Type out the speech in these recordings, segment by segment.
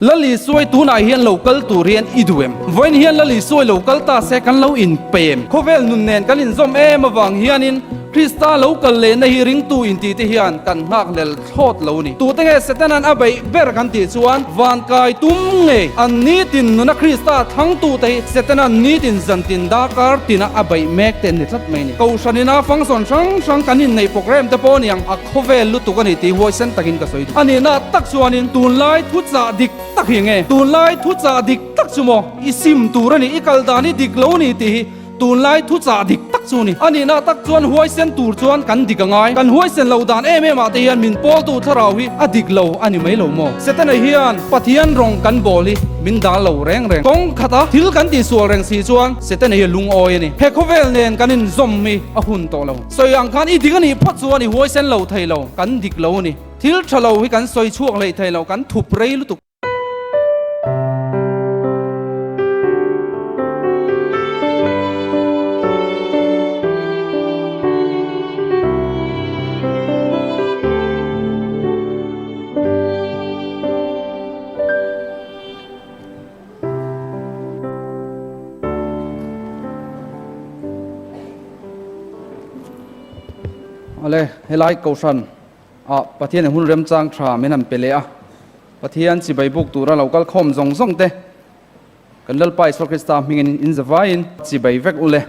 Lal Isuai tunah hian lo kal tur hian i duh em? Vawiin hian Lal Isuai lo kal ta se kan lo inpem. Khawvel nun nen kan inzawm em avang hianin Krista lo kal lehna hi ringtu intih te hian kan nghakhlel thlawt lo ni. Tute nge Setanan a beih ber kan tih chuan vankai tum ngei an nitin nuna Krista thlangtute hi Setanan nitin zantin darkar tina a beih mek te an ni tlat mai ni. Kohhran ina function hrang hrang kan inneih program te pawh aniang a Khawvel lutuk a ni tih huaisen takin ka sawi duh. A nihna tak chuanin tunlai thuchah dik tak hi nge? Tunlai thuchah dik tak chu maw i sim tur a ni, i kal dan hi dik lo a ni tih hi tunlai thuchah dik tak chu a ni. A nihna tak chuan huaisen tur chuan kan dik a ngai. Kan huaisen lo dan em em ah te hian min pawltu thlarau hi a dik lo a ni mai lo maw? Setana hian Pathian rawng kan bawl hi min dal lo reng reng. Kawng khata thil kan tihsual reng si chuan Setana hi a lungawi a ni. He khawvel nen kan inzawm hi a hun tawh lo. Sawi ang khan i dik a nih phawt chuan i huaisen lo thei lo, kan dik lo a ni. Thil tha lo hi kan sawi chhuak hlei thei lo, kan thup rei lutuk. Ale helai kohhran ah Pathian in hun remchang tha min han pe leh a, Pathian chibai buk tura lo kal khawm zawng zawng te kan Lalpa Isua Krista hmingin in zavaiin chibai vek u le.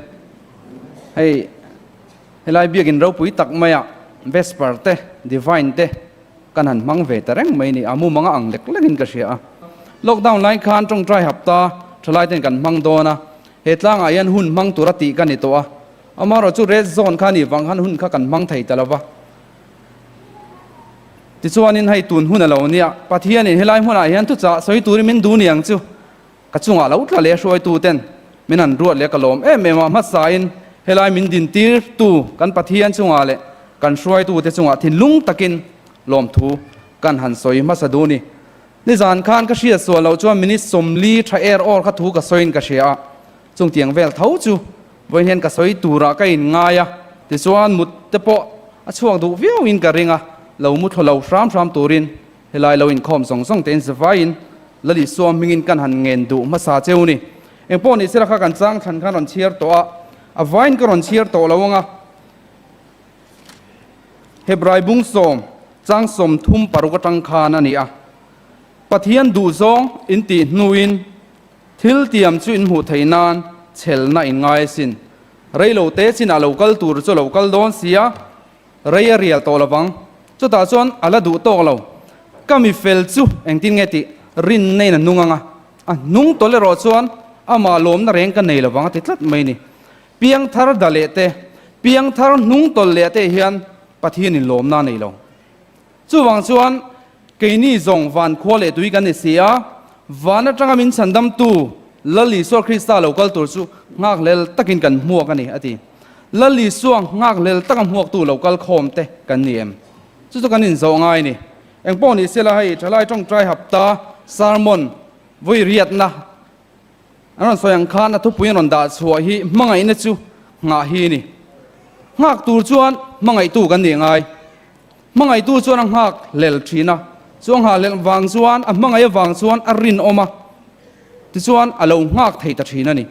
Hei helai biakin ropui tak maia Vesper te Divine te kan han hmang ve ta reng mai ni a, mumanga ang lek lekin ka hria a. Lockdown lai khan tawngtai hapta thalai ten kan hmang dawn a, He tlangah hian hun hmang tura tih ka ni tawh a, amaherawh chu red zone kha nih vang khan hun kha kan hmang thei ta lo va. Tichuanin hei tun hun a lo nia, Pathianin helai hmunah hian thuchah sawi turin min duh niang chu ka chungah lo tla leh hruaitu ten min han ruat leh ka lawm em em a, hmasain helai min dintir tu kan Pathian chungah leh kan hruaitute chungah thinlung takin lawmthu kan han sawi hmasa duh ni. Nizan khan ka hriat sual loh chuan minute 40 tha er awr kha thu ka sawiin ka hria a, chung tiang vel tho chu vawiin hian ka sawi turah ka inngai a, tichuan mut te pawh a chhuak duh viauin ka ring a, lo mu thaw lo hram hram turin helai lo inkhawm zawng zawng tein zavaiin Lalisua hmingin kan han ngen duh hmasa cheu ni. Engpawh ni sela kha kan chang thlan khan rawn chhiar tawh a, a vaiin ka rawn chhiar tawh lo ang a. Hebrai bung sawm chang 36 atang khan a ni a, Pathian duhzawng in tih hnuin thil tiam chu in hmuh theih nan chhelna in ngai asin. Rei lo te chinah lo kal tur chu a lo kal dawn si a, rei a rial tawh lovang. Chutah chuan a la duh tawk lo. Ka mi fel chu engtin nge tih rinna in a nung ang a, a hnung tawlh erawh chuan amah lawmna reng ka nei lovang a ti tlat mai ni. Piangthar da leh te, piangthar hnung tawlh leh te hian Pathian in lawmna a nei lo. Chuvang chuan keini zawng van khua leh tui kan ni si a, van atanga min chhandamtu Lal Isua Krista lo kal tur chu nghakhlel takin kan hmuak a ni, a ti. Lal Isua nghakhlel taka hmuaktu lo kal khawm te kan ni em? Chu chu kan inzawh ngai ni. Engpawh ni sela hei thalai tawngtai hapta sermon vawi riatna An rawn sawi ang khan a thupui an rawn dah chhuah hi hmangaihna chu nghah hi a ni. Nghak tur chuan hmangaihtu kan nih ngai. Hmangaihtu chuan a nghak hlel thin a, chu a nghah hlelh vang chuan a hmangaih avang chuan a rinawm a, tichuan a lo nghak thei ta thin a ni.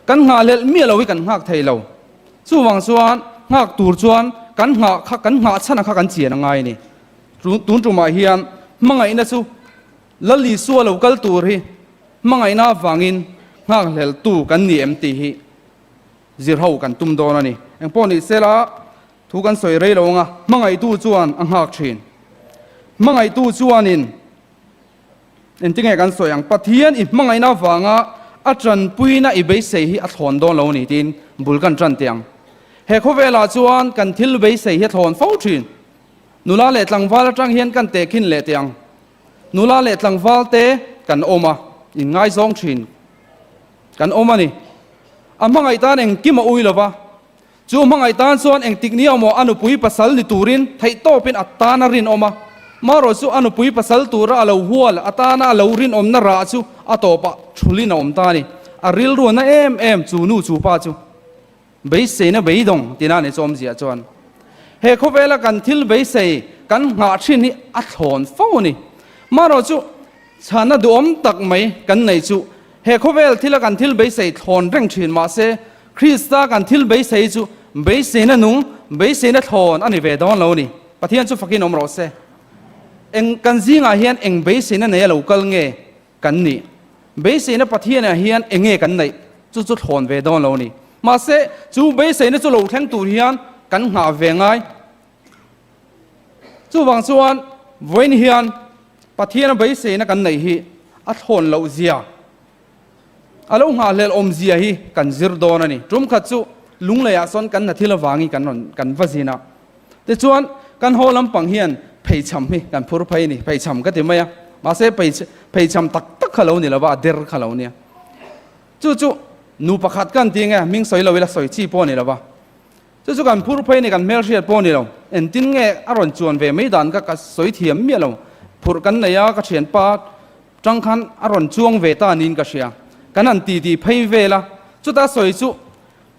Kan nghah hlelh miah lo hi kan nghak thei lo. Chuvang chuan nghak tur chuan kan nghah kha kan nghah chhan a kha kan chian a ngai a ni. Tun tumah hian hmangaihna chu Lal Isua lo kal tur hi hmangaihna avangin nghakhleltu kan ni em tih hi zirho kan tum dawn a ni. Engpawh ni sela thu kan sawi rei lo anga hmangaihtu chuan a nghak thin. Hmangaihtu chuanin engtinge kan sawi ang? Pathian i hmangaihna avanga a tanpuina i beisei hi a thlawn dawn lo a ni tiin bul kan tan teh ang. He khawvelah chuan kan thil beisei hi a thlawn fo thin. Nula leh tlangval atang hian kan tehkhin leh teh ang. Nula leh tlangval te kan awm a, in ngaizawng thin kan awm a ni. A hmangaih tan engkim a ui lo va, chu hmangaih tan chuan engtik ni awmaw a nupui pasal ni turin theihtawpin a tan a rinawm a, marawh chu a nupui pasal tura a lo hual a tana a lo rinawmna rah chu a tawpah thulin a awm ta a ni. A rilru a na em em chu nu chu pa chu. Beiseina beidawng tina ni chawm ziah chuan he khawvela kan thil beisei kan nghah thin hi a thlawn fo a ni. Marawh chu Chhana duhawm tak mai kan nei chu he khawvel thila kan thil beisei thlawn reng thin mahse Krista kan thil beisei chu beiseina nung, beiseina thlawn a ni ve dawn lo ni. Pathian chu fakin awm rawh se. Eng kan zingah hian eng beiseina nei a lo kal nge kan nih? Beiseina Pathianah hian eng nge kan neih? Chu chu thlawn ve dawn lo ni. Mahse chu beiseina chu lo thleng tur hian kan nghah ve ngai. Chuvang chuan vawiin hian Pathiana beiseina kan neih hi a thlawn loh zia, a lo nghahhlelh awm zia hi kan zir dawn a ni. Tum khat chu Lungleiah sawn kan hna thil avangin kan rawn kan va zin a, tichuan kan haw lampang hian pheichham hi kan phur phei a ni. Pheichham ka ti mai a, mahse pheichham tak tak kha lo ni lo va, a der kha lo nia. Chu chu nu pakhat kan ti nge, hming sawi lo ila sawi chi pawh a ni lo va. Chu chu kan phur phei ni, kan hmelhriat pawh a ni lo. Engtin nge a rawn chuan ve mai dan kha ka sawi thiam miah lo. Phurh kan nei a, ka thianpa tang khan a rawn chuang ve ta niin ka hria. Kan han titi phei vel a, chuta sawi chu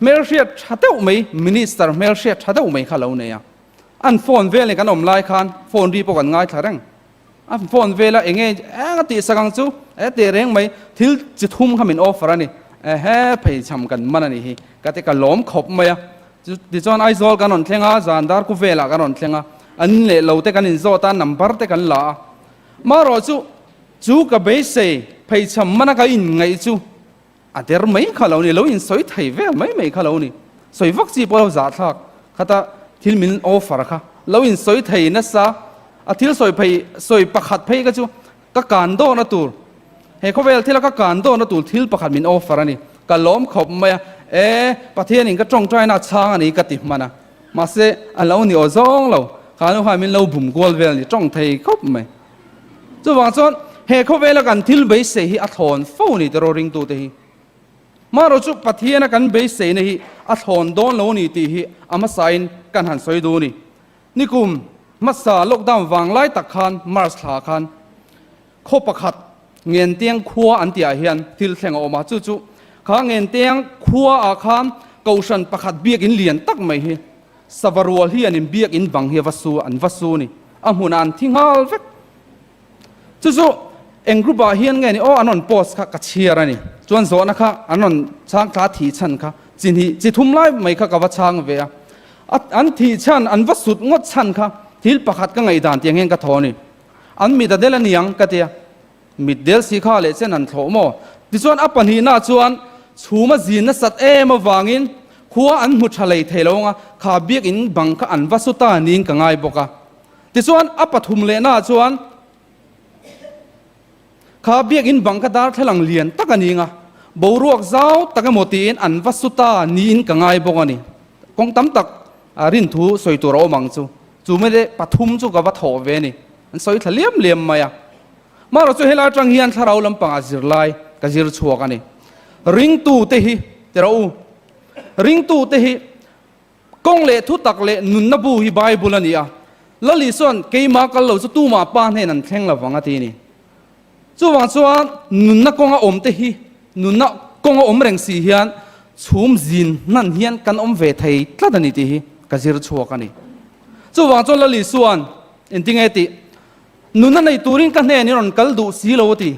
hmelhriat tha deuh mai, Minister hmelhriat tha deuh mai kha lo nei a. An phone vel ni kan awm lai khan phone ri pawh kan ngaithla reng. A phone vela eng nge eng a tih sak ang chu e teh reng mai thil chi thum kha min offer a ni ehe pheichham kan man a nih hi ka ti ka lawm khawp mai a chu tichuan Aizawl kan rawn thleng a zan dar ku velah kan rawn thleng a an leh lo te kan inzawt a number te kan la a marawh chu chu ka beisei pheichham mana ka inngaih chu A der mai kha lo ni, lo insawi thei vel mai mai kha lo ni. Sawi vak chi pawh lo zahthlak khata thil min offer kha lo insawi thei nasa. A thil sawi phei sawi pakhat phei kha chu ka kan dawhna tur, he khawvel thila ka kan dawhna tur thil pakhat min offer a ni. Ka lawm khawp mai a, e Pathianin ka tawngtaina a chhang a ni ka ti hman a. Mahse a lo ni aw zawng lo, kha nu khan min lo bum kual vel a ni, tawng thei khawp mai. Chuvang chuan he khawvela kan thil beisei hi a thlawn fo ni tiraw ringtute hi. Marawh chu Pathiana kan beiseina hi a thlawn dawn lo ni tih hi a hmasain kan han sawi duh ni. Nikum hmasa lockdown vang lai tak khan March thla khan khaw pakhat Ngentiang khua an tihah hian thil thleng a awm a, chu chu kha Ngentiang khua ah khan Kohhran pakhat biakin lian tak mai hi Sava rual hi an inbiak in bang hi a va su an va su ni. A hmunah an thi nghal vek. Chu chu eng group ah hian nge ni aw an rawn post kha ka chhiar a ni. Chuan zawhna kha an rawn chhang thla thih chhan kha chi hnih chi thum lai mai kha ka va chhang ve a. A an thih chhan an va sut ngawt chhan kha thil pakhat ka ngaihdan tiang hian ka thaw a ni. An mit a del a niang ka tia. Mit del si kha leh chen an thlawh maw? Tichuan a pahnihna chuan chhum a zin nasat em avangin khua an hmu tha lei thei lo anga kha biakinn bang kha an va su ta niin ka ngai bawk a. Tichuan a pathum lehna chuan kha biakinn bang kha darthlalang lian tak a ni anga boruak zau tak emaw tiin an va su ta niin ka ngai bawk a ni. Kawng tam tak rin thu sawi tur a awm ang chu. Chu mite pathum chu ka va thawh ve a ni. An sawi thla liam liam mai a. Marawh chu helai atang hian thlarau lampangah zirlai ka zir chhuak a ni. Ringtute hi ti rawh u. Ringtute hi kawng leh thu tak leh nunna bu hi Bible a ni a. Lal Isua'n keima kal lo chu tumah pa hnen an thleng lovang a ti a ni. Chuvang chuan nunna kawnga awmte hi nunna kawnga awm reng si hian chhum zin hnan hian kan awm ve thei tlat a ni tih hi ka zir chhuak a ni. Chuvang chuan Lal Isua'n engtinge tih Nuna nei turin ka hnen i rawn kal duh si lo a ti.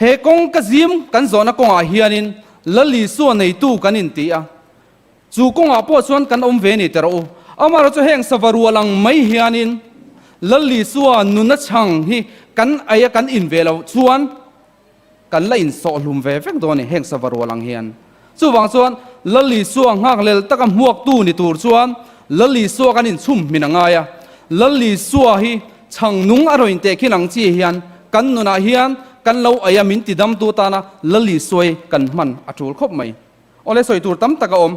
He kawng ka zim kan zawhna kawngah hianin Lal Isua neitu kan inti a. Chu kawngah pawh chuan kan awm ve ni teh rawh u. Amaherawhchu chu heng sava rual ang mai hianin Lal Isua nuna chhang hi kan ei a kan in ve lo chuan kan la insawhhlum ve vek dawn a ni heng sava rual ang hian. Chuvang chuan Lal Isua nghakhlel taka hmuaktu ni tur chuan Lal Isua kan inchhum hmin a ngai a. Lal Isua hi chhang nung a rawn inteh khin ang chi hian kan nunah hian kan lo ei a min tidamtu tana Lal Isua hi kan hman a tul khawp mai. Awle sawi tur tam tak a awm.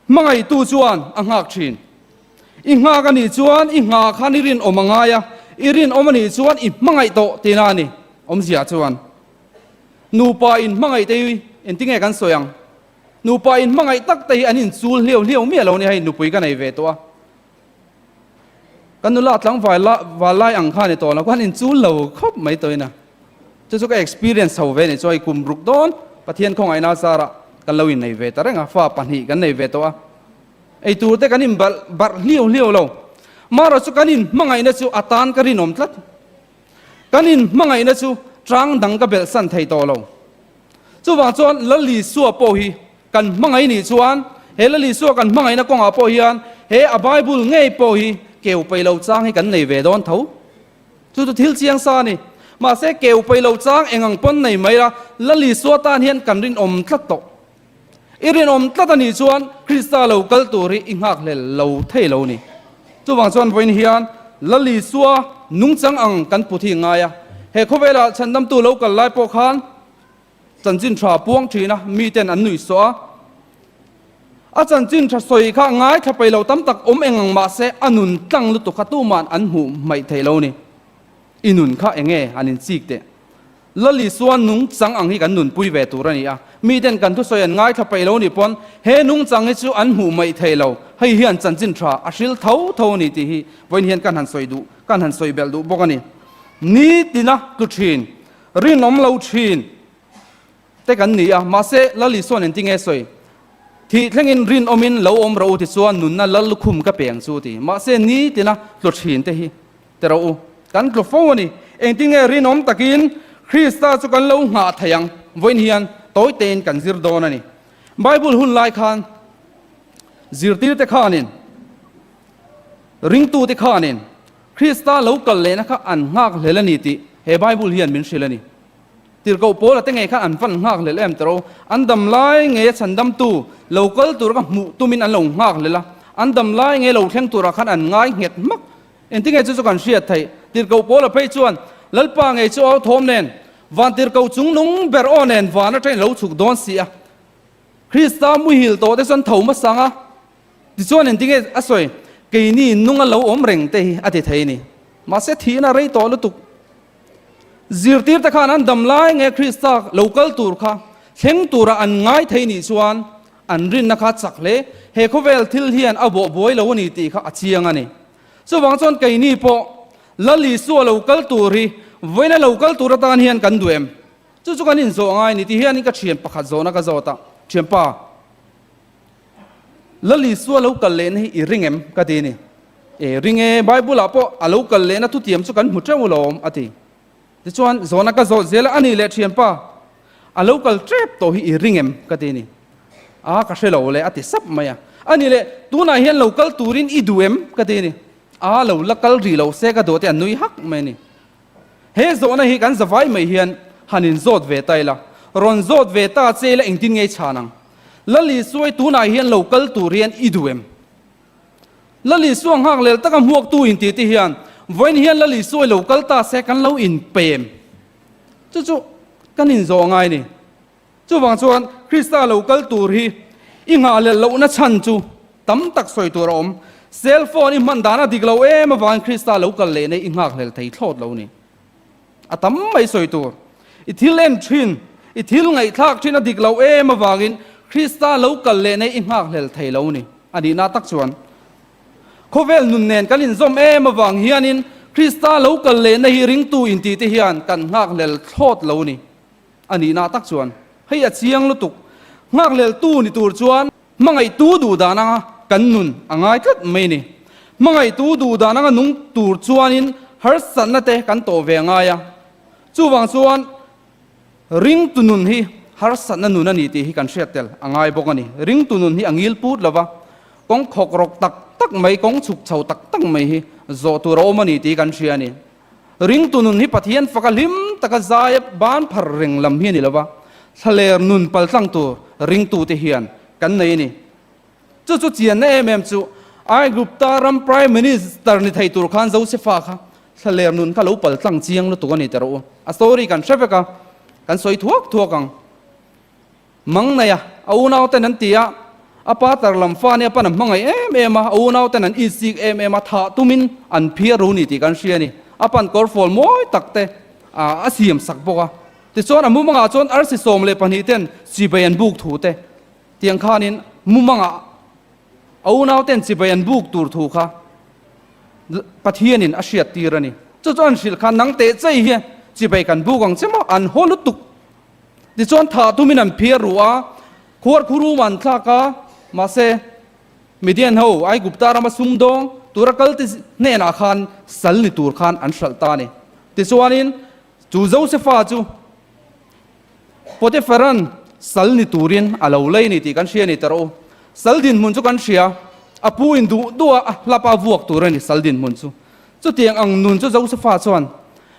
Hmangaihtu chuan a nghak thin. I nghak a nih chuan i nghah khan i rinawm a ngai a, i rinawm a nih chuan i hmangaih tawh tihna a ni. Awmzia chuan nupa in hmangaih te hi engtinge kan sawi ang? Nupa in hmangaih tak te hi an inchul hliau hliau miah lo nia hei nupui ka nei ve tawh a. Kan nula tlangval la val lai ang kha ni tawh lo khan inchul lo khawp mai tawhin a. Chu chu ka experience chho ve ni chuan kum ruk dawn Pathian khawngaihna zarah kan lo innei ve ta reng a, fa pahnih kan nei ve tawh a. Ei tur te kan inbalh barh hliau hliau lo. Marawh chu kan inhmangaihna chu a tan ka rinawm tlat. Kan inhmangaihna chu chang dang ka belh san thei tawh lo. Chuvang chuan Lal Isua pawh hi kan hmangaih nih chuan he Lal Isua kan hmangaihna kawngah pawh hian he a Bible ngei pawh hi keu peih lo chang hi kan nei ve dawn tho. Chu chu thil chiang sa a ni. Mahse keu peih lo chang eng ang pawn nei mai la, Lal Isua tan hian kan rinawm tlat tawh. I rinawm tlat a nih chuan Krista lo kal tur hi i nghakhlel lo thei lo ni. Chuvang chuan vawiin hian Lal Isua nungchang ang kan put hi ngai a. He khawvelah chhandamtu lo kal lai pawh khan chanchin tha puang thin a, miten an nuih sawh a. A chanchin tha sawi kha ngaithla peih lo tam tak awm eng ang mah se a nun tlang lutuk kha tuman an hmuh hmaih theih lo ni. I nun kha eng nge han inchik teh. Lal Isua nungchang ang hi kan nunpui ve tur a ni a, miten kan thusawi an ngaithla peih lo nih pawn he nungchang hi chu an hmuh maih thei lo, hei hian chanchin tha a hril tho tho a ni tih hi vawiin hian kan han sawi duh, kan han sawi belh duh bawk a ni. Nitina tlu thin, rinawm lo thin te kan ni a, mahse Lal Isua'n engti nge sawi? Thih thlengin rinawmin lo awm rawh u tichuan nunna Lal lukhum ka peng chu ti, mahse nitina tlu thin te hi Ti rawh u, kan tlu fo a ni. Engtin nge rinawm takin Krista chu kan lo nghah thei ang? Vawiin hian tawi tein kan zir dawn a ni. Bible hun lai khan zirtirte khanin, ringtute khanin Krista lo kal lehna kha an nghak hlel a ni tih he Bible hian min hrilh a ni. Tirhkoh Paula te ngei khan an van nghak hlel em tiro? An dam lai nge chhandamtu lo kal tur kha hmuh tumin an lo nghak hlel a, an dam lai nge lo thleng turah khan an ngai nghet hmak. Engtinge chu chu kan hriat theih? Tirhkoh Paula phei chuan, Lalpa ngei chu au thawm nen, van tirhkoh chung nung ber aw nen van atangin lo chhuk dawn si a. Krista muhil tawh te chuan tho hmasang a, tichuan engtinge a sawi? Keini nunga lo awm reng te hi a ti thei a ni. Mahse thihna rei tawh lutuk. Zirtirte khan an dam lai nge Krista lo kal tur kha thleng tura an ngai thei nih chuan an rinna kha chak hle. He khawvel thil hian a bawh buai lo a ni tih kha a chiang a ni. Chuvang chuan keini pawh Lal Isua lo kal tur hi vawiina lo kal tur atan hian kan duh em? Chu chu kan inzawh ngai ni ti hianin ka thian pakhat zawhna ka zawt a, Thianpa, Lal Isua lo kal lehna hi i ring em? ka ti a ni. E, ring e, Bible-ah pawh a lo kal lehna thutiam chu kan hmu teuh alawm, a ti. Tichuan zawhna ka zawt zel a, Ani leh thianpa, a lo kal tep tawh hi i ring em? ka ti a ni. A, ka hre lo le, a ti sap mai a. Ani leh, tunah hian lo kal turin i duh em? ka ti a ni. A, lo la kal rih lo se ka duh te a nui hak mai a ni. He zawhna hi kan zavai mai hian han inzawt ve ta ila, rawn zawt ve ta che ila engtin nge i chhan ang? Lal Isuai tunah hian lo kal tur hian i duh em? Lal Isua nghak lel taka hmuaktu in tih te hian vawiin hian Lal Isuai lo kal ta se kan lo inpem. Chu chu kan inzawh ngai ni. Chuvang chuan Krista lo kal tur hi i nghah leh lohna chhan chu tam tak sawi tur a awm. Cell phone i hman dan a dik lo em avangin Krista lo kal leh nei i nghakhlel thei thlawt lo ni. A tam mai sawi tur. I thil en thin, i thil ngaihthlak thin a dik lo em avangin Krista lo kal leh nei i nghakhlel thei lo ni. A nihna tak chuan khawvel nun nen kan inzawm em avang hianin Krista lo kal lehna hi ringtu intihte hian kan nghakhlel thlawt lo ni. A nihna tak chuan hei a chiang lutuk. Nghakhleltu ni tur chuan hmangaihtu duh dan anga kan nun a ngai tlat mai a ni. Hmangaihtu duh dan anga nung tur chuanin harsatna te kan tawh ve a ngai a. Chuvang chuan ringtu nun hi harsatna nun a ni tih hi kan hriat tel a ngai bawk a ni. Ringtu nun hi a ngil put lo va, kawng khawk rawk tak tak mai, kawng chhuk chho tak tak mai hi zawh tur a awm a ni tih hi kan hria a ni. Ringtu nun hi Pathian faka hlim taka zaia ban phar reng lam hi a ni lo va, thlaler nun paltlang tur ringtute hian kan nei a ni. Chu chu chianna em em chu Aigupta ram Prime Minister ni thei tur khan Josefa kha thlaler nun kha lo paltlang chiang lutuk a ni ta rawh u. A story kan hre vek a, kan sawi thuak thuak ang. Mang nei a, a unauten an ti a, a pa tar lam fa nia pan a hmangaih em em a, a unauten an insik em em a, thah tumin an phiar ru ni tih kan hria a ni. A pan kawrfual mawi tak te a siam sak bawk a. Tichuan a mumangah chuan arsi 12 ten chibai an buk thu te tiang khanin mumangah a unauten chibai an buk tur thu kha Pathianin a hriat tir a ni. Chu chu an hrilh khan nang teh chei hian chibai kan buk ang che maw? An haw lutuk. Tichuan thah tumin an phiar ruh a, khuar khurum an thlak a, mahse Midian ho Aigupta rama sumdawng tura kal te hnenah khan sal ni tur khan an hralh ta a ni. Tichuanin Chu Josefa chu Potiphara'n sal ni turin a lo lei ni tih kan hria ni ta rawh u. Sal dinhmun chu kan hria, a pu in duh duh a, a hlap a vuak tur a ni sal dinhmun chu. Chutiang ang nun chu Josefa chuan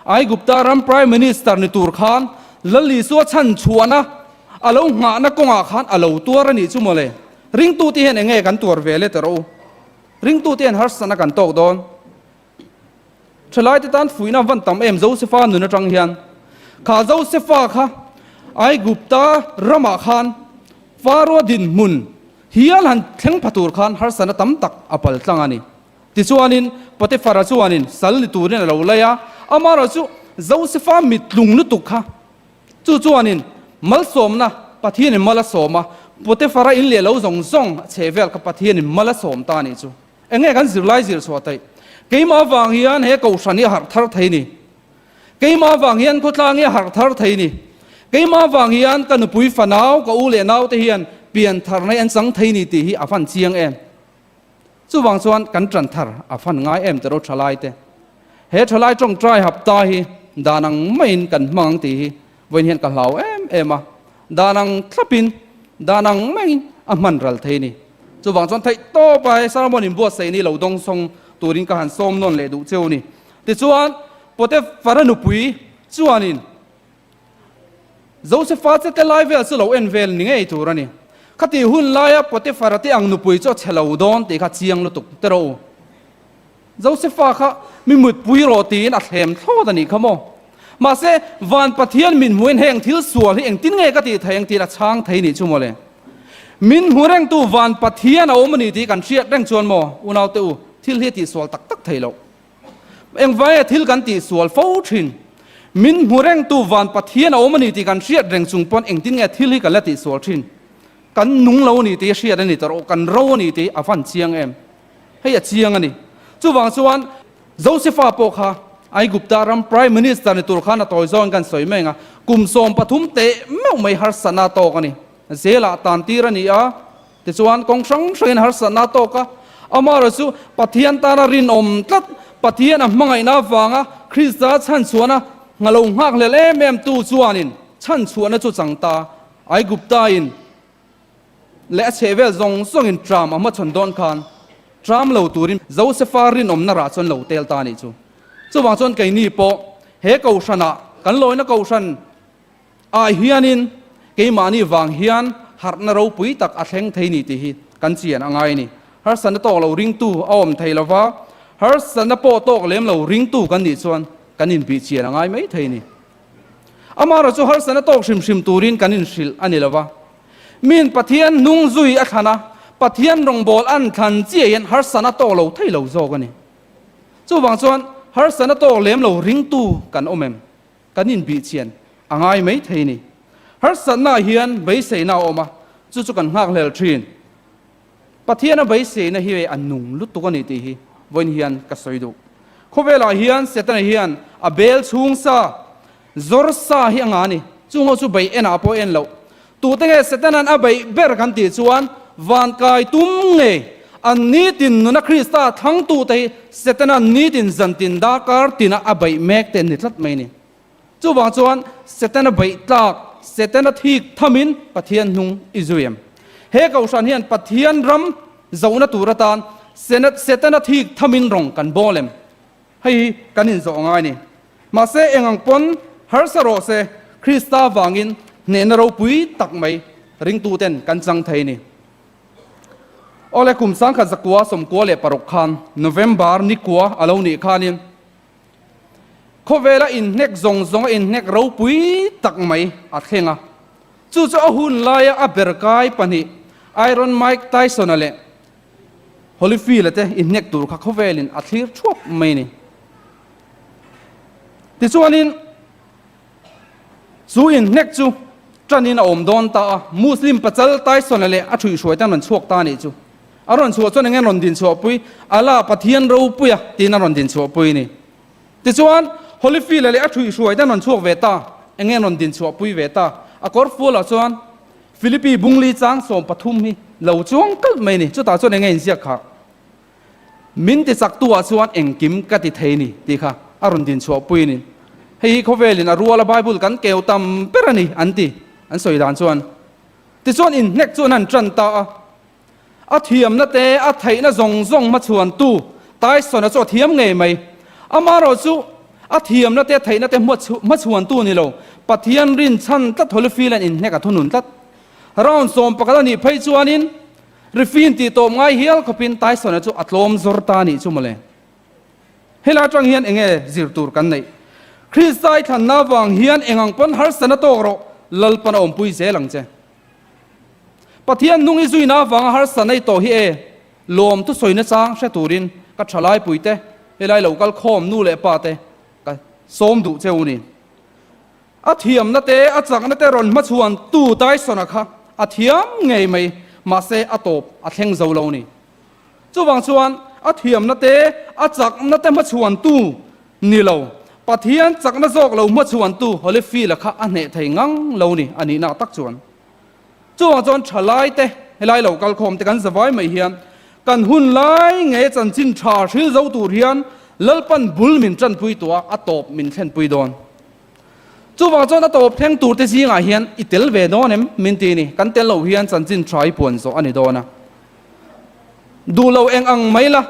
Aigupta ram Prime Minister ni tur khan Lal Isua chhan chhuahna a lo nghahna kawngah khan a lo tuar a nih chu mawle. Ringtute hian enge kan tuar ve le ta rawh u. Ringtute hian harsatna kan tawk dawn. Thalaite tan fuihna van tam em Josefa nun atang hian. Kha Josefa kha Aigupta ramah khan Faro dinhmun hial han thleng pha tur khan harsatna tam tak a pal tlang a ni. Tichuanin Potiphara chuanin sal ni turin a lo lei a, amaherawhchu Josefa mittlung lutuk kha Chu chuanin malsawmna Pathianin mal a sawm a, Potiphara in leh lo zawng zawng a chhe vel kha Pathianin mal a sawm ta a nih chu. Enge kan zirlai zir chhuah theih? Keimah avang hian he kohhran hi a harh thar thei ni. Keimah avang hian khawtlang hi a harh thar thei ni. Keimah avang hian ka nupui fanau, ka u leh naute hian pian tharna hi an chang thei ni tih hi a van chiang em? Chuvang chuan kan ṭan thar a fan ngai em tiraw ṭhalaite? He ṭhalai ṭawngṭai hapta hi dan ang maiin kan hmang ang tih hi vawiin hian ka hlau em em a, dan ang thlapin, dan ang maiin a hman ral thei a ni. Chuvang chuan theih tawp a he sermon inbuatsaih ni lo dawngsawng turin ka han sawm nawn leh duh cheu a ni. Tichuan, Potiphara nupui chuanin Josefa che te lai vel chu lo en vel ni ngei tur a ni. Khati hun laia Potiphara te ang nupui chu a chhe lo dawn tih kha chiang lutuk tiraw u. Josefa kha mi mutpui rawh tiin a thlem thlawt a nih kha maw? Mahse, van Pathian min hmuhin heng thil sual hi engtin nge ka tih thei ang tiin a chhang thei nih chu mawle. Min hmu rengtu van Pathian a awm a ni tih kan hriat reng chuan maw unaute u, thil hi a tihsual tak tak thei loh. Engvai a thil kan tihsual fo thin? Min hmu rengtu van Pathian a awm a ni tih kan hriat reng chung pawn engtin nge thil hi kan la tihsual thin? Kan nung lo a ni tih a hriat a ni ta rawh, kan ro a ni tih a van chiang em? Hei a chiang a ni. Chuvang chuan Josefa pawh kha Aigupta ram Prime Minister ni tur khan a tawi zawngin kan sawi mai ang a, kum 13 teh meuh mai harsatna a tawk a ni. Zelah tan tir a ni a. Tichuan, kawng hrang hrangin harsatna a tawk a, amaherawh chu Pathian tana rinawm tlat, Pathian a hmangaihna avanga Krista chhanchhuahna nghalo nghakhlel em em tu chuanin chhanchhuahna chu chang ta. Aigupta-in leh a chhehvel zawng zawngin tram a hmachhawn dawn khan tram lo turin Josefa rinawmna rah chuan lo tel ta a nih chu. Chuvang chuan keini pawh he kohhranah kan lawina kohhran Ah hianin keimahni vang hian harhna ropui tak a thleng thei ni tih hi kan chian a ngai a ni. Harsatna tawk lo ringtu a awm thei lova, harsatna pawh tawk lem lo ringtu kan nih chuan kan inbih chian a ngai mai thei a ni. Amaherawhchu harsatna tawk hrim hrim turin kan inhrilh a ni lova, min Pathian hnung zui a thlan a, Pathian rawngbâwl an thlan chiah hian harsatna tawk lo thei lo zawk a ni. Chuvang chuan harsatna tawk lem lo ringtu kan awm em? Kan inbihchian a ngai mai thei ni. Harsatnaah hian beiseina a awm a, chu chu kan nghakhlel thin. Pathiana beiseina hi a nung lutuk a ni tih hi vawiin hian ka sawi duh. Khawvelah hian Setana hian a bel chhung sa, zawr sa hi a ngah a ni. Chung ho chu bei enah pawh en loh. Tute nge Setana'n a beih ber kan tih chuan van kai tum ngei an nitin nuna Krista thlangtute hi Setana'n nitin zantin darkar tina a beih mek te an ni tlat mai ni. Chuvang chuan Setana beih tlak, Setana thik thamin Pathian hnung i zui em? He kohhran hian Pathian ram zohna tur atan Setana thik thamin rawng kan bawl em? Hei hi kan inzawh ngai ni. Mahse, eng ang pawn harsa rawh se, Krista vangin hnehna ropui tak mai ringtuten kan chang thei ni. Awle, kum 1996 khan November nikua a lo nih khanin khawvela inhnek zawng zawnga inhnek ropui tak mai a thleng a. Chu chu a hun laia a ber kai pahnih Iron Mike Tyson-a leh Holyfield-a te inhnek tur kha khawvelin a thlir thuap mai a ni. Tichuanin chu inhnek chu ṭanin a awm dawn ta a, Muslim pachal Tyson-a leh a ṭhuihhruai te an rawn chhuak ta a nih chu. A rawn chhuah chuan eng nge an rawn din chhuahpui? Allah, Pathian ropuia tiin an rawn din chhuahpui a ni. Tichuan Holyfield-a leh a ṭhuihhruai te an rawn chhuak ve ta, eng nge an rawn din chhuahpui ve ta? A kawrfualah chuan Philippi bungli chang 13 hi lo chuang kalh mai a ni. Chutah chuan eng nge inziak kha? Min ti chak tu ah chuan engkim ka ti thei ni tih kha a rawn din chhuah pui a ni. Hei hi khawvelin a ruala Bible kan keu tam ber a ni, an ti. An sawi dan chuan. Tichuan inhnek chu an han tan ta a. A thiamna te, a theihna zawng zawng hmachhuantu Tyson-a chu a thiam ngei mai. Amaherawh chu a thiamna te, a theihna te hmachhuantu ni lo, Pathian rinchhan tlat Holyfield-a'n inhnek a thunun tlat. Round 11 a nih phei chuanin Rifin tih tawp ngai hial khawpin Tyson-a chu a tlawm zawr ta a nih chu mawle. Helai atang hian eng nge zir tur kan neih? Krista i thlanna avang hian eng ang pawn harsatna tawk rawh, Lalpan a awmpui zel ang che. Pathian hnung i zuina avanga harsatna i tawh hi e, lawm thusawina chang hre turin ka thalaipuite, helai lo kal khawm nu leh pa te ka sawm duh che u ni. A thiamna te, a chakna te rawn hmachhuan tu Tyson-a kha a thiam ngei mai, mahse a tawp a thleng zo lo ni. Chuvang chuan a thiamna te, a chakna te hmachhuan tu ni lo, Pathian chakna zawk lo hmachhuan tu Holyfield-a kha a hneh thei ngang lo ni a nihna tak chuan. Chuvang chuan thalai te, helai lo kalkhawm te kan zavai mai hian kan hun lai nge chanchin tha hril zo tur hian Lalpan bul min tanpui tuah a tawp min thlenpui dawn. Chuvang chuan a tawp thleng tur te zingah hian i tel ve dawn em? Min ti ni. Kan tel loh hian chanchin tha i puan zawh a ni dawn a. Duh lo eng ang mai la,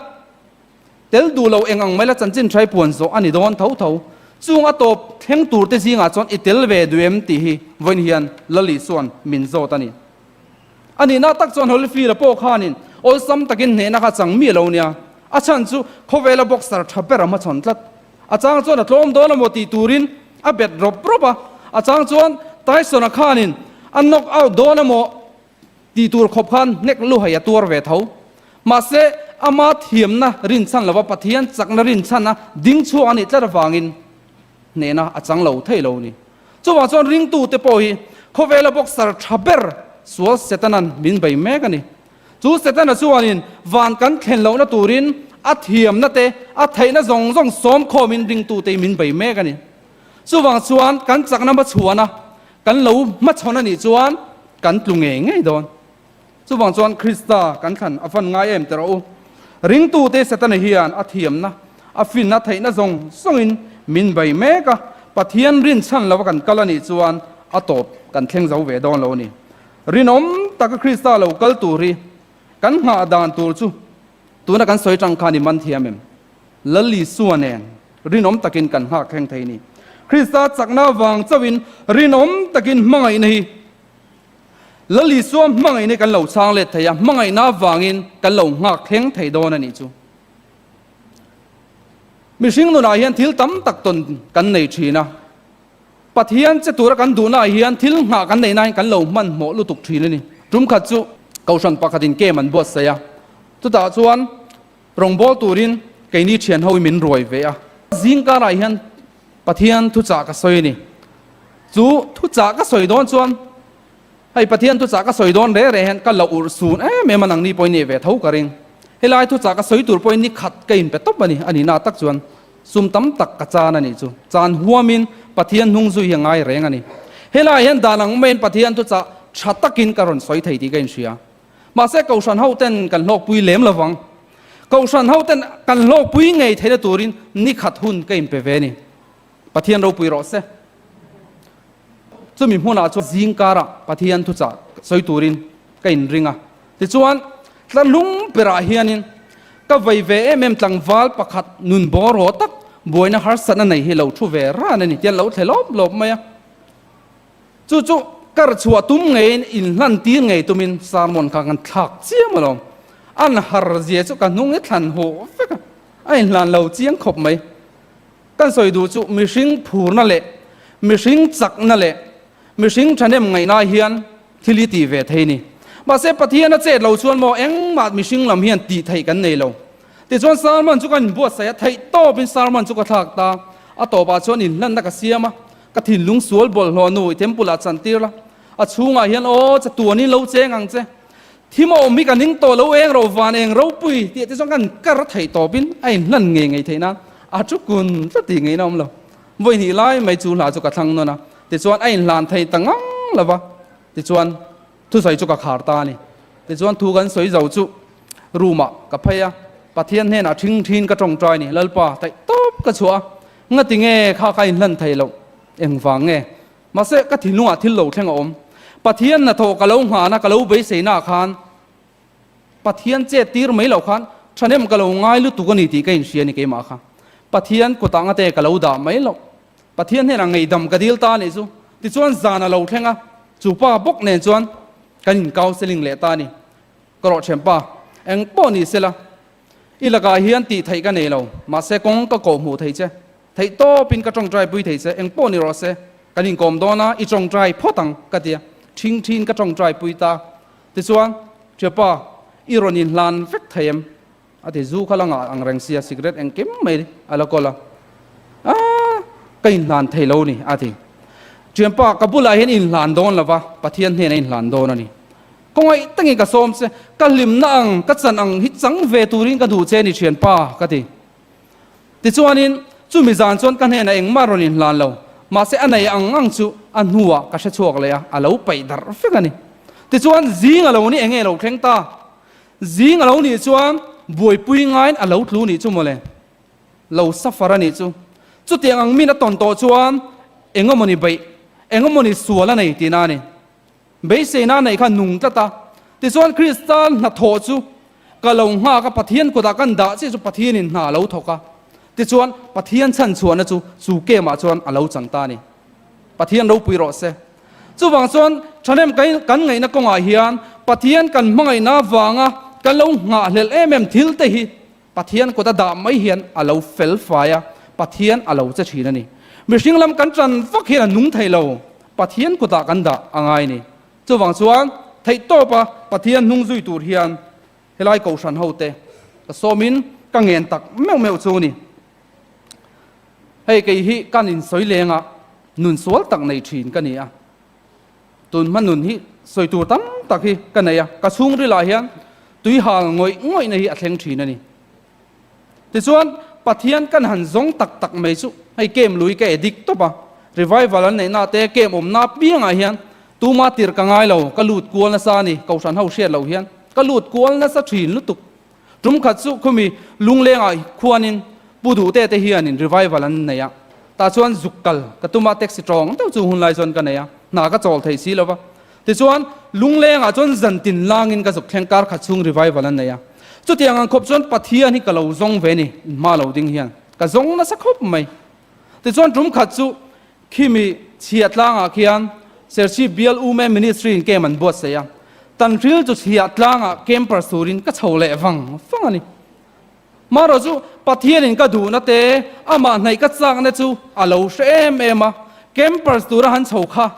tel duh lo eng ang mai la chanchin tha i puan zawh a ni dawn tho tho. Chung a tawp thleng tur te zingah chuan i tel ve duh em tih hi vawiin hian Lali chuan min zawt a ni. A nihna tak chuan Holyfield-a pawh khanin awlsam takin hnehna kha chang mi a lo nia. A chhan chu khawvela boxer tha ber a hmachhawn tlat. A chang chuan a tlawm dawn emaw tih turin a bet rawp rawp a, a chang chuan Tyson-a khanin a knock out dawn emaw tih tur khawp khan hnek luhai a tuar ve tho. Mahse, ama thiamna rinchhan lova Pathian chakna rinchhan a ding chhuak a nih tlat avangin hnehna a chang lo thei lo a ni. Chuvang chuan ringtute pawh hi khawvela boxer tha ber sual Setana'n min bei mek a ni. Chu Setana chuanin van kan thlen lohna turin a thiamna te, a theihna zawng zawng sawm khawmin ringtute hi min bei mek a ni. Chuvang chuan kan chakna hmachhuana kan lo hmachhawn a nih chuan kan tlu ngei ngei dawn. Chuvang chuan Krista kan thlan a fan ngai em teh rawh u. Ringtute Setana hian a thiamna, a finna theihna zawng zawngin min bei mek a, Pathian rinchhan lova kan kal a nih chuan a tawp kan thleng zo ve dawn lo a ni. Rinawm taka Krista lo kal tur hi kan nghah dan tur chu tuna kan sawi tang khan i man thiam em? Lal Isua nen rinawm takin kan nghak thleng thei ni. Krista chakna vang chauhin rinawm takin hmangaihna hi Lal Isua hmangaihna hi kan lo chhang let thei a, hmangaihna vangin kan lo nghak thleng thei dawn a nih chu. Mihring nunah hian thil tam tak tawn kan nei thin a. Pathian che tura kan duhnaah hian thil nghah kan neih nain kan lo hmanhmawh lutuk thin a ni. Tum khat chu Kohhran pakhatin kem an buatsaih a, chutah chuan rawngbâwl turin keini thian ho hi min ruai ve a. Zingkarah hian Pathian thuchah ka sawi a ni. Chu thuchah ka sawi dawn chuan hei Pathian thuchah ka sawi dawn reng reng hian ka lo urh sun em em a, nangni pawhin nei ve tho ka ring. Helai thuchah ka sawi tur pawhin ni khat ka inpe tawp a ni, a nihna tak chuan. Sum tam tak ka chan a nih chu. Chan huamin Pathian hnung zui hi a ngai reng a ni. Helaiah hian dan ang maiin Pathian thuchah tha takin ka rawn sawi thei tih ka inhria. Mahse Kohhran hoten kan hlawkpui lem lo vang. Kohhran hoten kan hlawkpui ngei theihna turin ni khat hun ka inpe ve a ni. Pathian ropui rawh se. Chumi hmunah chuan zingkarah Pathian thuchah sawi turin ka inring a. Tichuan, tlarhlung berah hianin ka vei ve em em tlangval pakhat nun bawraw tak buaina harsatna nei hi lo thu ve ran a ni tian lo thle lawp lawp mai a. Chu chu kar chhuah tum ngeiin inhlan tir ngei tumin sermon kha kan thlak chiam alawm. An har zia chu ka hnung i thlan huh vek a, a inhlan lo chiang khawp mai. Kan sawi duh chu mihring phurna leh mihring chakna leh mihring thahnem ngaihna hian thil hi tih ve thei ni. Mahse Pathian a chet lo chuan maw engmah mihring lam hian tih theih kan nei lo. Tichuan sermon chu ka inbuatsaih a, theih tawpin sermon chu ka thlak ta. A tawpah chuan inhlanna ka siam a, ka thinlung sual bawlhhlawh nu i temple ah chantir la, a chhungah hian aw chatuanin lo cheng ang che. Thim a awm hi ka ning tawh lo eng ro van eng ropui tih te chuan kan kar theih tawpin a inhlan ngei ngei theih nan a thu kun tlat tih ngei na awm lo. Vawi hnih lai mai chu hla chu ka thlang nawn a, tichuan a inhlan thei ta ngang lo va, tichuan thusawi chu ka khar ta a ni. Tichuan thu kan sawi zo chu room ah ka phei a, Pathian hnenah thing thin ka tawngtai a ni, Lalpa theih tawp ka chhuah a. Ngati nge kha ka inhlan thei loh? Engvang nge? Mahse, ka thinlungah thil lo thleng a awm. Pathian hnathawh ka lo nghahna, ka lo beiseina ah khan Pathian chet tir mai loh khan thahnem ka lo ngai lutuk a ni tih ka inhria a ni keimah kha. Pathian kutah ngate ka lo dah mai loh. Pathian hnenah ngeihdam ka dil ta a nih chu. Tichuan zan a lo thleng a, chu pa bawk nen chuan kan in counselling leh ta a ni. Ka rawh thianpa, eng pawh ni sela, i lakah hian tih theih ka nei lo, mahse kawng ka kawh hmuh thei che. Theih tawpin ka tawngtai pui thei che, eng pawh ni rawh se, kan inkawm dawn a, i tawngtai phawt ang, ka ti a. Thing thin ka tawngtai pui ta. Tichuan, Thianpa, i rawn inhlan vek thei em? A ti, zu kha la ngah ang reng sia, cigarette engkim mai a la kawl a. Aaa, ka inhlan thei lo ni, a ti. Thianpa, ka bulah hian inhlan dawn lo va, Pathian hnenah inhlan dawn a ni. Kawngaih takin ka sawm che, ka hlimna ang, ka chan ang hi chang ve turin ka duh che ni thianpa, ka ti. Tichuanin, chumi zan chuan ka hnenah engmah rawn inhlan lo, mahse a nei ang ang chu a hnuah ka hre chhuak leh a, a lo paih darh vek a ni. Tichuan, zing a lo ni enge lo thleng ta? Zing a lo nih chuan buaipui ngaiin a lo tlu nih chu mawle, lo suffer a nih chu. Chutiang ang min a tawn tawh chuan engemawni beih, engemawni sual a nei tihna a ni. Beiseina neih kha nung tlat a, tichuan Krista hnathawh chu ka lo nghak a, Pathian kutah kan dah chiah chu Pathianin hna a lo thawk a, tichuan Pathian chhanchhuahna chu chu kemah chuan a lo chang ta a ni. Pathian ropui rawh se. Chuvang chuan thahnem kan ngaihna kawngah hian Pathian kan hmangaihna avanga kan lo nghahhlelh em em thil te hi Pathian kut a dah mai hian a lo fel fai a, Pathian a lo che thin a ni. Mihring lam kan tan vak hian a nung thei lo, Pathian kutah kan dah a ngai a ni. Chuvang chuan theihtawpa Pathian hnung zui tur hian helai kohhran hote ka sawmin ka ngen tak meuh meuh chu a ni. Hei kei hi kan insawi lenga nun sual tak nei thin ka ni a. Tun hma nun hi sawi tur tam tak hi ka nei a, ka chhungrilah hian tui hal ngawih ngawihna hi a thleng thin a ni. Tichuan, Pathian kan han zawng tak tak mai chu hei kem lui ka addict tawp a, revival an neihna te kem awmna apiangah hian tuma tirh ka ngai lo, ka lut kual nasa a ni, Kohhran ho hriat loh hian ka lut kual nasa thin lutuk. Tum khat chu khumi lunglengah khuanin Pu Duhte te hianin revival an nei a, tah chuan zuk kal ka tum a, taxi tawng deuh chu hunlai chuan ka nei a, hna ka chawl thei si lo va. Tichuan lunglengah chuan zan tin langin ka zuk thleng kar khat chhung revival an nei a. Chutiang ang khawp chuan Pathian hi ka lo zawng ve ni, hma lo ding hian ka zawng nasa khawp mai. Tichuan tum khat chu Khimi chhiah tlangah khian Serchhip Bial Ume Ministry in camp an buatsaih a, Tanhril chu chhiah tlangah campers turin ka chho leh vang vang a ni. Marawh chu Pathianin ka duhna te, amah hnaih ka chakna chu a lo hre em em a, campers tura han chho kha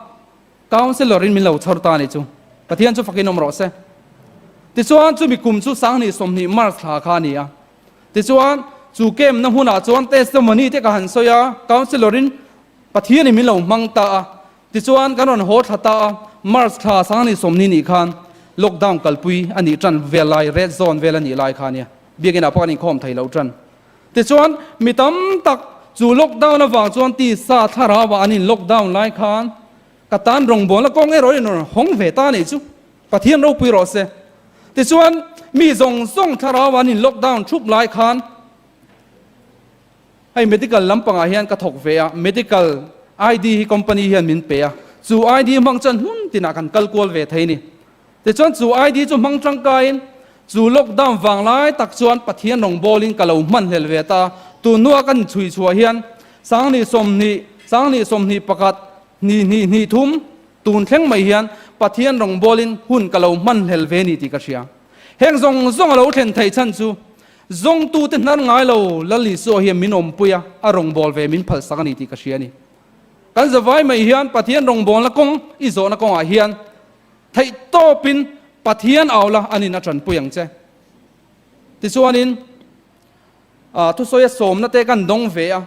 Councillor in min lo chhawr ta a nih chu. Pathian chu fakin awm rawh se. Tichuan chumi kum chu 2020 March thla kha a ni a. Tichuan, chu camp-na hmunah chuan testimony te ka han sawi a, councillor-in Pathianin min lo hmang ta a. Tichuan, kan rawn haw thla ta a, March thla 20 nih khan lockdown kalpui a nih tan vel lai, red zone vel a nih lai kha a nia. Biakinah pawh kan inkhawm thei lo tan. Tichuan, mi tam tak chu lockdown avang chuan tisa thlarauah an in lockdown lai khan ka tan rawngbawlna kawng erawh in rawn hawng ve ta a nih chu. Pathian ropui rawh se. Tichuan, mi zawng zawng thlarau an in lockdown thup lai khan hei medical lampangah hian ka thawk ve a, medical ID hi company hian min pe a, chu ID hmang chuan hmun tinah kan kal kual ve thei ni. Tichuan chu ID chu hmang tangkaiin chu lockdown vang lai tak chuan Pathian rawngbawlin ka lo hmanhlel ve ta. Tun hnua kan chhui chhuah hian 2020, 2021, hnih hnih hnih thum, Tun thleng mai hian Pathian rawngbawlin hun ka lo hmanhlel ve ni tih ka hria. Heng zawng zawng a lo thlen theih chhan chu zawngtute hnar ngai lo Lal Isua hian min awmpui a, a rawngbâwl ve min phalsak a ni tih ka hria a ni. Kan zavai mai hian Pathian rawngbâwlna kawng i zawhna kawngah hian theih tawpin Pathian au la anin a ṭanpui ang che. Tichuanin, thusawi a sawmna te kan dawng ve a.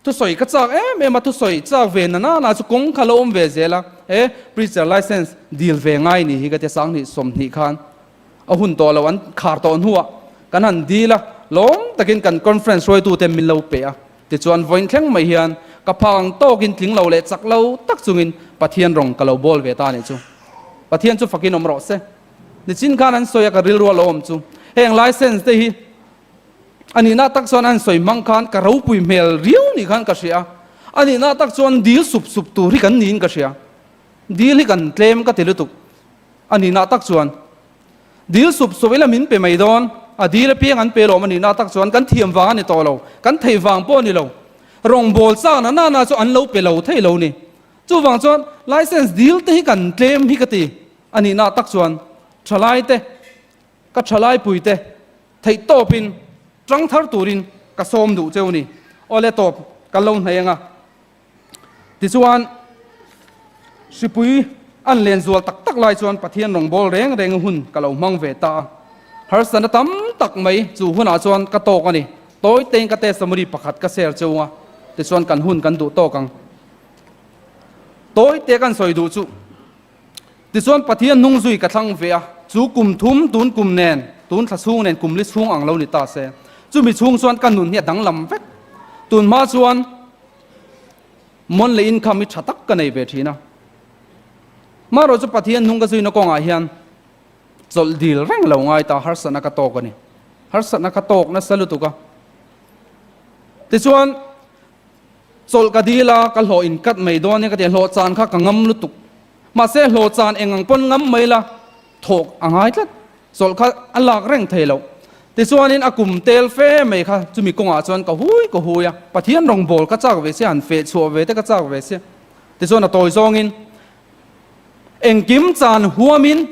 Thusawi ka chak em em a, thusawi chak ve na na na chu kawng kha lo awm ve zel a, he preacher license dil ve ngai ni hi ka tia 2020 khan a hun tawh lo an khar tawh hnuah kan han dil a, lawm takin kan conference hruaitu te min lo pe a, tichuan vawiin thleng mai hian ka phak ang tawkin tling lo leh chak lo tak chungin Pathian rawng ka lo bawl ve ta a nih chu. Pathian chu fakin awm rawh se. Nichin khan an sawi a ka rilru a lo awm chu heng license te hi. A nihna tak chuan an sawi hmang khan ka ropui hmel riau nih khan ka hria a. A nihna tak chuan dil sup sup tur hi kan niin ka hria. Dil hi kan tlem ka ti lutuk. A nihna tak chuan dil sup sup ila min pe mai dawn. A dil apiang an pe lawm a nihna tak chuan kan thiam vang a ni tawh lo. Kan theih vang pawh a ni lo. Rawngbâwl châkna nana chu an lo pe lo thei lo ni. Chuvang chuan license dil te hi kan tlem hi ka ti. A nihna tak chuan thalai te, ka thalai pui te theih tawpin tang thar turin ka sawm duh cheu ni. Awle tawp kan lo hnei anga. Tichuan hripui an len zual tak tak lai chuan Pathian rawngbâwl reng reng hun ka lo hmang ve ta a. Harsatna tam tak mai chu hunah chuan ka tawk a ni. Tawi tein ka testimony pakhat ka share cheu a, tichuan kan hun kan duh tawk ang. Tawi te kan sawi duh chu. Tichuan Pathian hnung zui ka thlang ve a, chu kum thum tun kum nen, tun thla chhung nen kum li chhung ang lo ni ta se. Chumi chhung chuan ka nun hi a danglam vek. Tun hma chuan mawn leh income hi tha tak ka nei ve thin a. Hmarawh chu Pathian hnung ka zuina kawngah hian chawlh dil reng lo ngai ta, harsatna ka tawk a ni. Harsatna ka tawk nasa lutuk a. Tichuan Chawlh ka dil a, ka hlawh in cut mai dawn nia ka ti a, hlawh chan kha ka ngam lutuk. Mahse hlawh chan eng ang pawn ngam mai la, thawk a ngai tlat. Chawlh kha a lak reng thei loh. Tichuanin a kum tel fe mai kha chumi kawngah chuan ka hui ka hui a, Pathian rawngbâwl ka châk ve sia, han feh chhuah ve te ka châk ve sia. Tichuan a tawi zawngin engkim chan huamin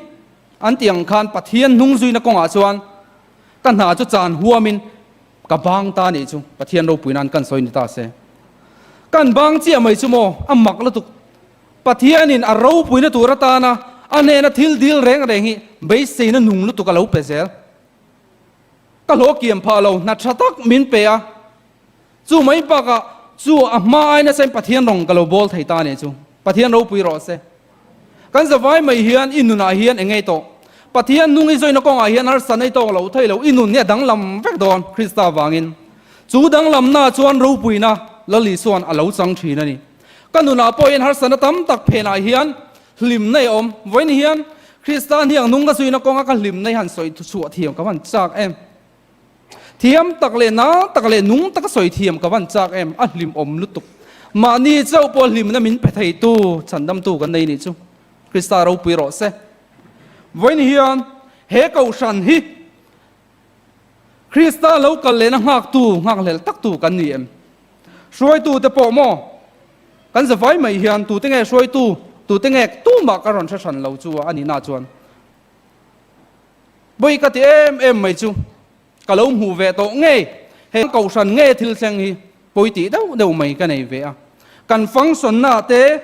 an tih ang khan Pathian hnungzuina kawngah chuan ka hna chu chan huamin Ka bang ta nih chu Pathian ropui nan kan sawi ni ta se. Kan bang chiah mai chu maw a mak lutuk. Pathianin a ropuina tur atana a hnena thil dil reng reng hi beiseina nung lutuk a lo pe zel. Ka hlawh kiam phah lo hna tha tak min pe a, chu mai bakah chu a hma ai nasa in Pathian rawng ka lo bawl thei ta nih chu. Pathian ropui rawh se. Kan zavai mai hian i nunah hian eng ngei tawh? Pathian nung i zawina kawngah hian harsa nei tawk lo thei lo, i nun hi a danglam vek dawn Krista vangin. Chu danglamna chuan ropuina Lal Isua'n a lo chang thin a ni. Ka nunah pawh hian harsana tam tak phenah hian hlimna i awm. Vawiin hian Krista hniang nung ka zuina kawnga ka hlimna hi han sawi chhuah thiam ka van chak em? Thiam tak leh nal tak leh nung taka sawi thiam ka van chak em, a hlimawm lutuk. Mahni chauh pawh hlimna min pe theitu, chhandamtu kan nei nih chu. Krista ropui rawh se. Vawiin hian he kohhran hi Krista lo kal lehna nghaktu, nghakhlel taktu kan ni em? Hruaitute pawh maw? Kan zavai mai hian tute nge hruaitu, tute nge tumah ka rawn hre hran lo chu a nihna chuan. Bawi ka ti em em mai chu ka lo hmuh ve tawh ngei, he kohhran nge thil thleng hi pawi tih deuh deuh mai ka nei ve a. Kan function na te,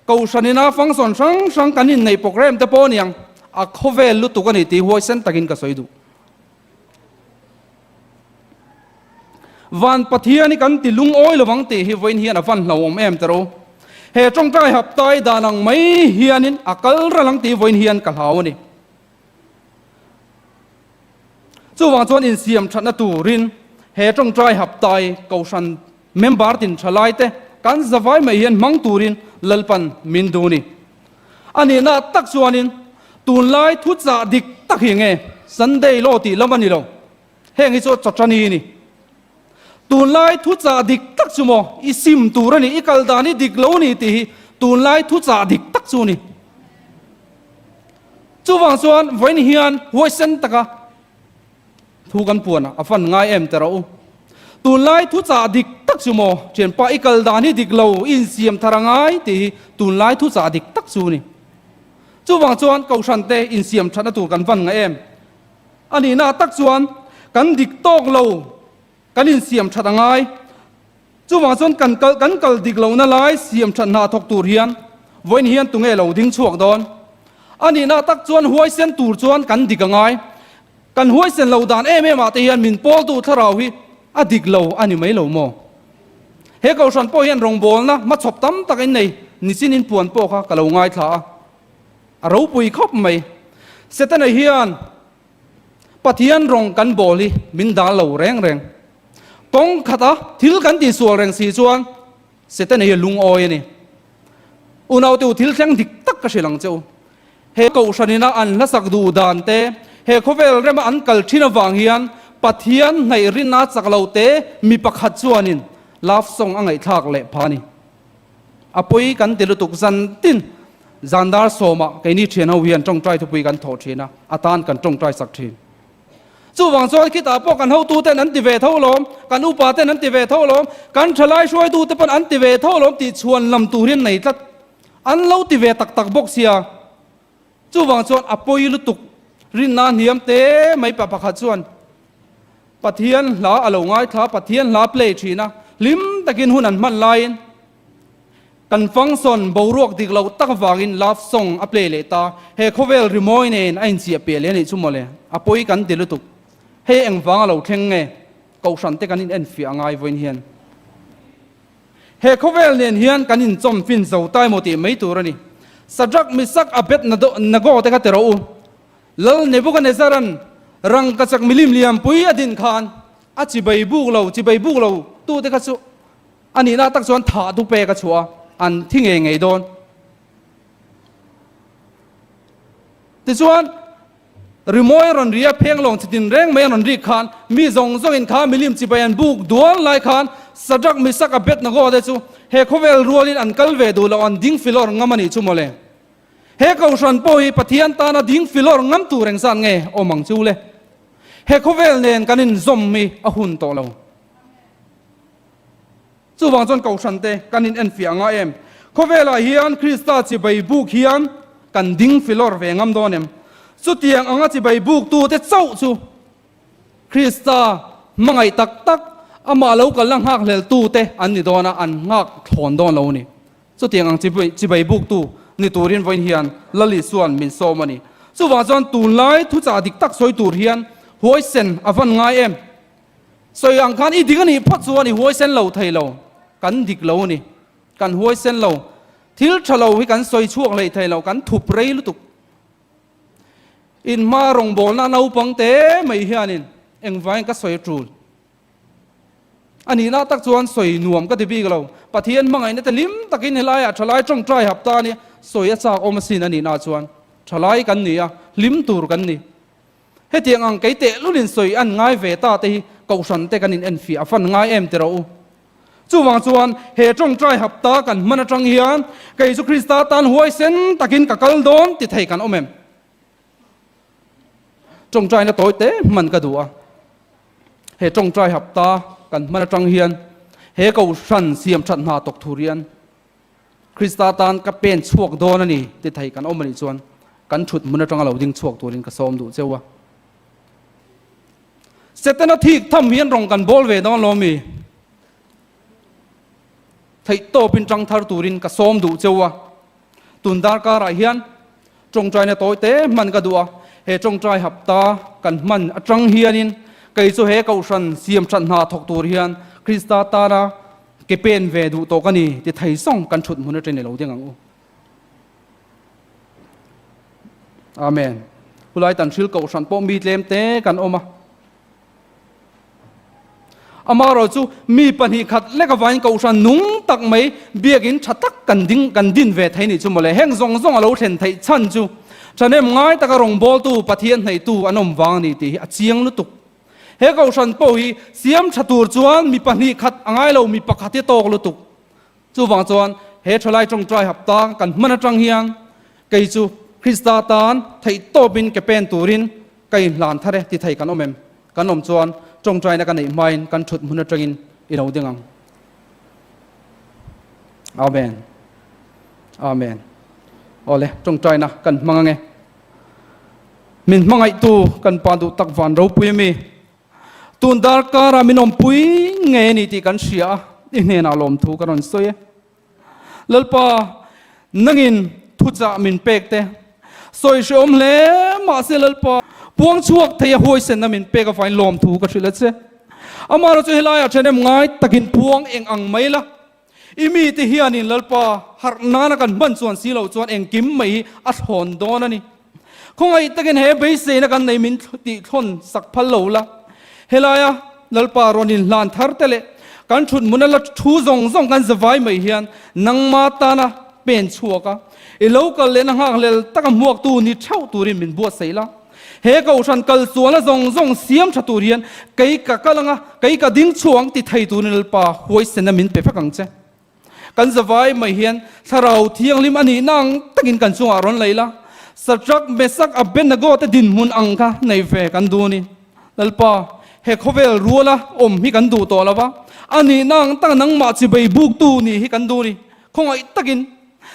kohhran ina function hrang hrang kan inneih program te pawh aniang a khawvel lutuk a ni tih huaisen takin ka sawi duh. Van Pathian hi kan ti lungawi lovang tih hi vawiin hian a van hlauhawm em tero. He tawngtai haptai dan ang mai hianin a kal ral ang tih vawiin hian ka hlau a ni. Chuvang chuan insiam thatna turin he tawngtai haptai kohhran member tin tha lai te kan zavai mai hian hmang turin Lalpan min duh ni. A nihna tak chuanin tunlai thuchah dik tak hi nge Sunday law tih lam a ni lo. Heng hi chu chawchani a ni. Tunlai thuchah dik tak chu maw i sim tur a ni, i kal dan hi dik lo a ni tih hi tunlai thuchah dik tak chu a ni. Chuvang chuan vawiin hian huaisen taka thu kan puan a fan ngai em teh rawh u. Tunlai thuchah dik tak chu maw thianpa i kal dan hi dik lo, i insiam thar a ngai tih hi tunlai thuchah dik tak chu a ni. Chuvang chuan Kohhran te insiam thatna tur kan van ngaih em? A nihna tak chuan kan dik tawk lo, kan insiam that a ngai. Chuvang chuan kan kal kan kal dik lohna lai siam that hna thawk tur hian vawiin hian tunge lo ding chhuak dawn? A nihna tak chuan huaisen tur chuan kan dik a ngai. Kan huaisen lo dan em em ah te hian min pawltu thlarau hi a dik lo a ni mai lo maw? He kohhran pawh hian rawngbawlna hmachhawp tam tak in nei nichin in puan pawh kha ka lo ngaithla a. A ropui khawp mai. Setana hian Pathian rawng kan bawl hi min dal lo reng reng. Kawng khata thil kan tihsual reng si chuan Setana hi a lungawi a ni. Unaute u thil thleng dik tak ka hrilh ang che u. He kohhranina an hlasak duh dan te, he khawvel rema an kal thin avang hian Pathian hnaih rinna chak lo te mi pakhat chuanin love song a ngaihthlak leh pha a ni. A pawi kan ti lutuk zan tin zan dar sawmah keini thian ho hian tawngtai thupui kan thawh thin a, a tan kan tawngtai sak thin. Chuvang chuan khitah pawh kan hotu ten an ti ve tho lawm, kan upa ten an ti ve tho lawm, kan thalai hruaitu te pawn an ti ve tho lawm tih chhuan lam tur hian nei tlat. An lo ti ve tak tak bawk sia. Chuvang chuan a pawi lutuk rinna hniam te mai pa pakhat chuan Pathian hla a lo ngaithla, Pathian hla play thin a, hlim takin hun an hman laiin kan function boruak dik lo tak avangin love song a play leh ta. He khawvel rimawi nen a inchiah piah leh a nih chu mawle, a pawi kan ti lutuk. Hei engvang a lo thleng nge? Kohhran te kan in enfiah a ngai vawiin hian. He khawvel nen hian kan inchawm fin zo ta emaw tih mai tur a ni. Sadrak, Misak, Abednego te kha ti rawh u. Lal Nebuchadnezzar-a'n rangkachak milim lianpui a din khan a chibai buk lo, chibai buk lo tute kha chu a nihna tak chuan thah tu pek a chhuah a, an thi ngei ngei dawn. Tichuan, rimawi a rawn ri a, phenglawng chi tin reng mai a rawn rik khan mi zawng zawngin kha milim chibai an buk dual lai khan Sadrak, Misak, Abednego te chu he khawvel rualin an kal ve duh loh, an ding filawr ngam a nih chu mawle. He kohhran pawh hi Pathian tana ding filawr ngam tur engzat nge awm ang chu le? He khawvel nen kan inzawm hi a hun tawh lo. Chuvang chuan kohhran te kan in enfiah anga em? Khawvelah hian Krista chibai buk hian kan ding filawr ve ngam dawn em? Chutiang anga chibai buk tute chauh chu Krista hmangaih tak tak, amah lo kalna nghakhlel tute an ni dawn a, an nghak thlawn dawn lo a ni. Chutiang ang chibai buktu ni turin vawiin hian Lal Isua'n min sawm a ni. Chuvang chuan tunlai thuchah dik tak sawi tur hian huaisen a van ngai em? Sawi ang khan i dik a nih phawt chuan i huaisen lo thei lo. Kan dik lo a ni. Kan huaisen lo. Thil tha lo hi kan sawi chhuak hlei thei lo, kan thup rei lutuk. Inhma rawngbawlna naupang te mai hianin engvangin ka sawi a tul? A nihna tak chuan sawi nuam ka ti bik lo. Pathian hmangaihna te hlim takin helaiah thalai tawngtai hap ta ania, sawi a chak awm asin a nihna chuan. Thalai kan ni a, hlim tur kan ni. Hetiang ang kei tehlulin sawi an ngai ve ta te hi Kohhran te kan in enfiah a fan ngai em ti rawh u. Chuvang chuan he tawngtai hap ta kan hman atang hian kei chu Krista tan huaisen takin ka kal dawn ti thei kan awm em? Tawngtaina tawi te hman ka duh a. He tawngtai hapta kan hman atang hian he Kohhran siam that hna tawk thur hian Krista tan ka pen chhuak dawn a ni ti thei kan awm a nih chuan kan thut hmun atanga lo ding chhuak turin ka sawm duh cheu a. Setana thik tham hian rawng kan bawl ve dawn lo mi? Theih tawpin tang thar turin ka sawm duh cheu a. Tun darkarah hian tawngtaina tawi te hman ka duh a, he tawngtai hapta kan hman atang hianin kei chu he Kohhran siam that hna thawk tur hian Krista tana ke pen ve duh tawh ka ni ti thei zawng kan thut hmun atang i lo ding ang u. Amen. Hulai tan hril Kohhran pawh mi tlem te kan awm a. Amaherawh chu mi 2 khat lek avangin kohhran nung tak mai biakin tha tak kan ding kan din ve thei nih chu mawle. Heng zawng zawng a lo thlen theih chhan chu thahnem ngai taka rawngbawltu Pathian hnaihtu an awm vang a ni tih hi a chiang lutuk. He kohhran pawh hi siam tha tur chuan mi 2 khat a ngai lo, mi pakhat hi tawk lutuk. Chuvang chuan he thalai tawngtai hapta kan hman atang hian kei chu Krista tan theihtawpin ke pen turin ka inhlan thar e ti thei kan awm em? Kan awm chuan tawngtaina ka neih hmain kan thut hmun atangin i lo ding ang. Amen. Amen. Awle, tawngtaina kan hmang ange. Min hmangaihtu kan Pa duh tak van ropui ami. Tun darkara min awmpui ngei a ni tih kan hria a, i hnenah lawmthu ka rawn sawi e. Lalpa, nangin thuchah min pek te, sawi hrehawm hle mahse Lalpa, puang chhuak thei a huaisenna min pek avangin lawmthu ka hrilh a che. Amaherawhchu chu helaiah ṭhenem ngai takin puang eng ang mai la, i mite hianin Lalpa harh nana kan hman chuan si loh chuan engkim mai hi a thlawn dawn a ni. Khawngaih takin he beiseina kan nei min tih thlawn sak phal lo la, helaia Lalpa rawn inhlan thar te leh kan thut hmuna la thu zawng zawng kan zavai mai hian nangma tana pen chhuak a, i lo kal lehna nghakhlel taka hmuaktu ni theuh turin min buatsaih la. He kohhran kal chuanna zawng zawng siam tha tur hian kei ka kal anga, kei ka ding chhuang ti thei turin Lalpa huaisena min pe vek ang che. Kan zavai mai hian Thlarau Thianghlim a nihna ang takin kan chungah rawn lei la, Shadrach, Meshach, Abednego te dinhmun ang kha nei ve kan duh a ni. Lalpa, he khawvel ruala awm hi kan duh tawh lo va, a nihna ang taka nangmah chibei buktu nih hi kan duh a ni. Khawngaih takin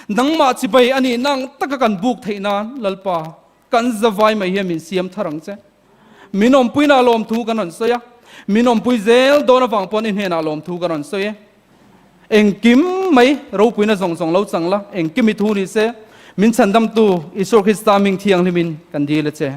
nangmah chibei a nihna ang taka kan buk theih nan Lalpa, kan zavai mai hian min siam thar ang che. Min awmpuina lawmthu kan rawn sawi a, min awmpui zel dawn avang pawn i hnenah lawmthu kan rawn sawi e. Engkim mai ropuina zawng zawng lo chang la, engkim i thu ni se, min chhandamtu Isua Krista hming thianghlimin kan dil a che.